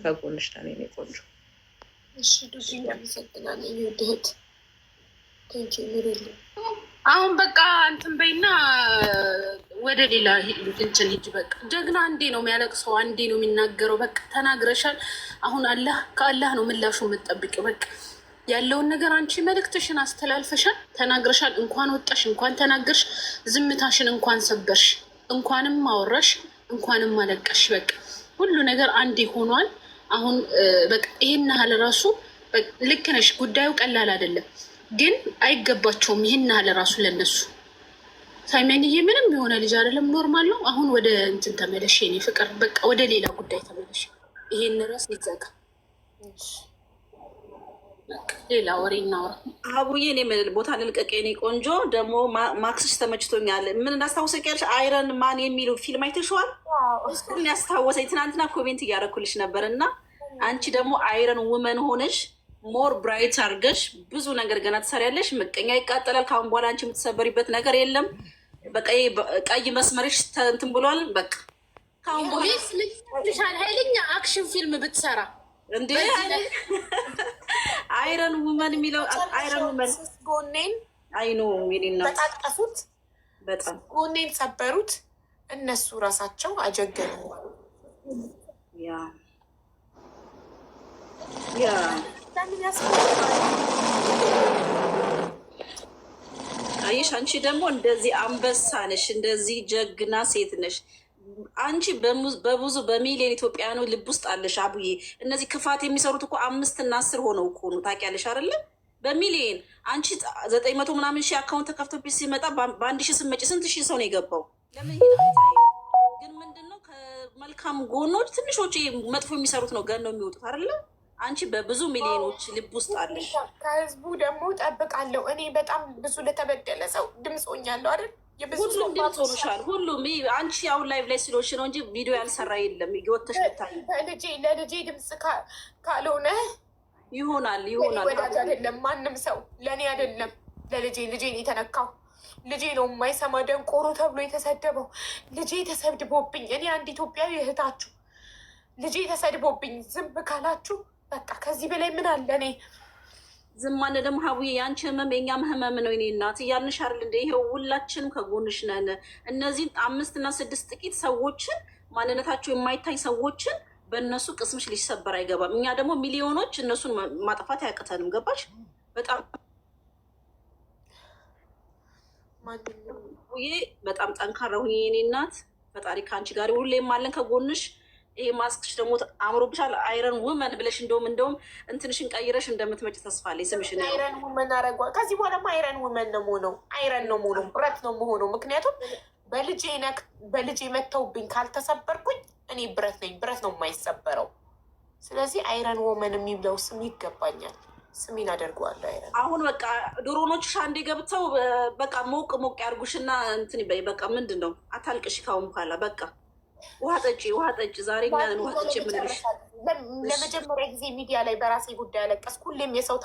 ከጎንሽ ነን የኔ ቆንጆ። እሺ ዱሲ፣ አመሰግናለሁ ውድ እህት። Thank you ኑሪልኝ። አሁን በቃ እንትን በይና ወደ ሌላ እንትን ሂጅ። በቃ ጀግና አንዴ ነው የሚያለቅሰው፣ አንዴ ነው የሚናገረው። በቃ ተናግረሻል። አሁን አላህ ከአላህ ነው ምላሹ የምትጠብቂው። በቃ ያለውን ነገር አንቺ መልእክትሽን አስተላልፈሻል፣ ተናግረሻል። እንኳን ወጣሽ፣ እንኳን ተናገርሽ፣ ዝምታሽን እንኳን ሰበርሽ፣ እንኳንም አወራሽ፣ እንኳንም አለቀሽ። በቃ ሁሉ ነገር አንዴ ሆኗል። አሁን በቃ ይሄን ያህል ራሱ ልክ ነሽ። ጉዳዩ ቀላል አይደለም፣ ግን አይገባቸውም። ይህን ያህል ራሱ ለነሱ ሳይመንዬ ምንም የሆነ ልጅ አይደለም፣ normal ነው። አሁን ወደ እንትን ተመለሽ የኔ ፍቅር፣ በቃ ወደ ሌላ ጉዳይ ተመለሽ። ይሄን ርዕስ ይዘጋ፣ ሌላ ወሬ እናውራ። አቡዬ እኔ ቦታ ልልቀቅ የኔ ቆንጆ። ደግሞ ማክስሽ ተመችቶኛል። ምን እንዳስታወሰኝ ያልሽ Iron Man የሚሉ ፊልም አይተሽዋል? እሱን ያስታወሰኝ ትናንትና comment እያደረኩልሽ ነበር። እና አንቺ ደግሞ iron woman ሆነሽ more bright አድርገሽ ብዙ ነገር ገና ትሰሪያለሽ። ምቀኛ ይቃጠላል። ከአሁን በኋላ አንቺ የምትሰበሪበት ነገር የለም። በቃ ቀይ መስመርሽ እንትን ብሏል። በቃ ከአሁን በኋላ ኃይለኛ action ፊልም ብትሰራ። እንዴ፣ iron woman የሚለው iron woman። ጎኔን አይኖ ሚሊና በጣጠሱት፣ በጣም ጎኔን ሰበሩት። እነሱ ራሳቸው አጀገኑ። Yeah. ለምን ያስፈልጋል? አየሽ፣ አንቺ ደግሞ እንደዚህ አንበሳ ነሽ፣ እንደዚህ ጀግና ሴት ነሽ። አንቺ በብዙ በሚሊዮን ኢትዮጵያውያኑ ልብ ውስጥ አለሽ አቡዬ። እነዚህ ክፋት የሚሰሩት እኮ 5 እና 10 ሆነው እኮ ነው፣ ታውቂያለሽ አይደለ? በሚሊዮን አንቺ 900 ምናምን ሺህ account ተከፍቶብሽ ሲመጣ በ1,000 ስትመጪ ስንት ሺህ ሰው ነው የገባው? ለምን ይሄን አይታይም? ግን ምንድን ነው፣ ከመልካም ጎኖች ትንሾች መጥፎ የሚሰሩት ነው ገን ነው የሚወጡት አይደለ? አንቺ በብዙ ሚሊዮኖች ልብ ውስጥ አለሽ። ከህዝቡ ደግሞ ጠብቃለሁ። እኔ በጣም ብዙ ለተበደለ ሰው ድምፅ ሆኛለሁ አይደል? የብዙ ሰው ሁሉም ድምፅ ሆኖሻል። ሁሉም አንቺ አሁን live ላይ ስለሆንሽ ነው እንጂ ቪዲዮ ያልሰራ የለም። ወተሽ ብታይ ለልጄ ድምፅ ካልሆነ ይሆናል ይሆናል። ወዳጅ አይደለም ማንም ሰው፣ ለእኔ አይደለም ለልጄ። ልጄን የተነካው ልጄ ነው የማይሰማ ደንቆሮ ተብሎ የተሰደበው። ልጄ ተሰድቦብኝ፣ እኔ አንድ ኢትዮጵያዊ እህታችሁ ልጄ ተሰድቦብኝ ዝም ካላችሁ በቃ ከዚህ በላይ ምን አለ? እኔ ዝም አንልም ሀቡዬ፣ የአንቺ ህመም የእኛም ህመም ነው። የእኔ እናት እያልንሽ አይደል እንደ ይኸው ሁላችንም ከጎንሽ ነን። እነዚህን አምስት እና ስድስት ጥቂት ሰዎችን፣ ማንነታቸው የማይታይ ሰዎችን በእነሱ ቅስምሽ ሊሰበር አይገባም። እኛ ደግሞ ሚሊዮኖች እነሱን ማጥፋት አያቅተንም። ገባሽ? በጣም ሀቡዬ፣ በጣም ጠንካራ ሁኚ የእኔ እናት። ፈጣሪ ከአንቺ ጋር፣ ሁሌም አለን ከጎንሽ። ይሄ ማስክሽ ደግሞ አምሮብሻል። Iron woman ብለሽ እንደውም እንትንሽን ቀይረሽ እንደምትመጪ ተስፋ አለኝ። ስምሽን Iron woman አረጓ። ከዚህ በኋላማ iron woman ነው የምሆነው። Iron ነው የምሆነው፣ ብረት ነው የምሆነው። ምክንያቱም በልጄ መተውብኝ ካልተሰበርኩኝ እኔ ብረት ነኝ። ብረት ነው የማይሰበረው። ስለዚህ iron woman የሚለው ስም ይገባኛል። ስሜን አደርገዋለሁ iron። አሁን በቃ ድሮኖችሽ አንዴ ገብተው በቃ ሞቅ ሞቅ ያርጉሽና እንትን ይበይ። በቃ ምንድን ነው፣ አታልቅሽ ካሁን በኋላ፣ በቃ ውሃ ጠጪ፣ ውሃ ጠጪ። ዛሬ እኛ ነን ውሃ ጠጪ የምንልሽ። ለመጀመሪያ ጊዜ ሚዲያ ላይ በራሴ ጉዳይ ያለቀስኩ። ሁሌም የሰው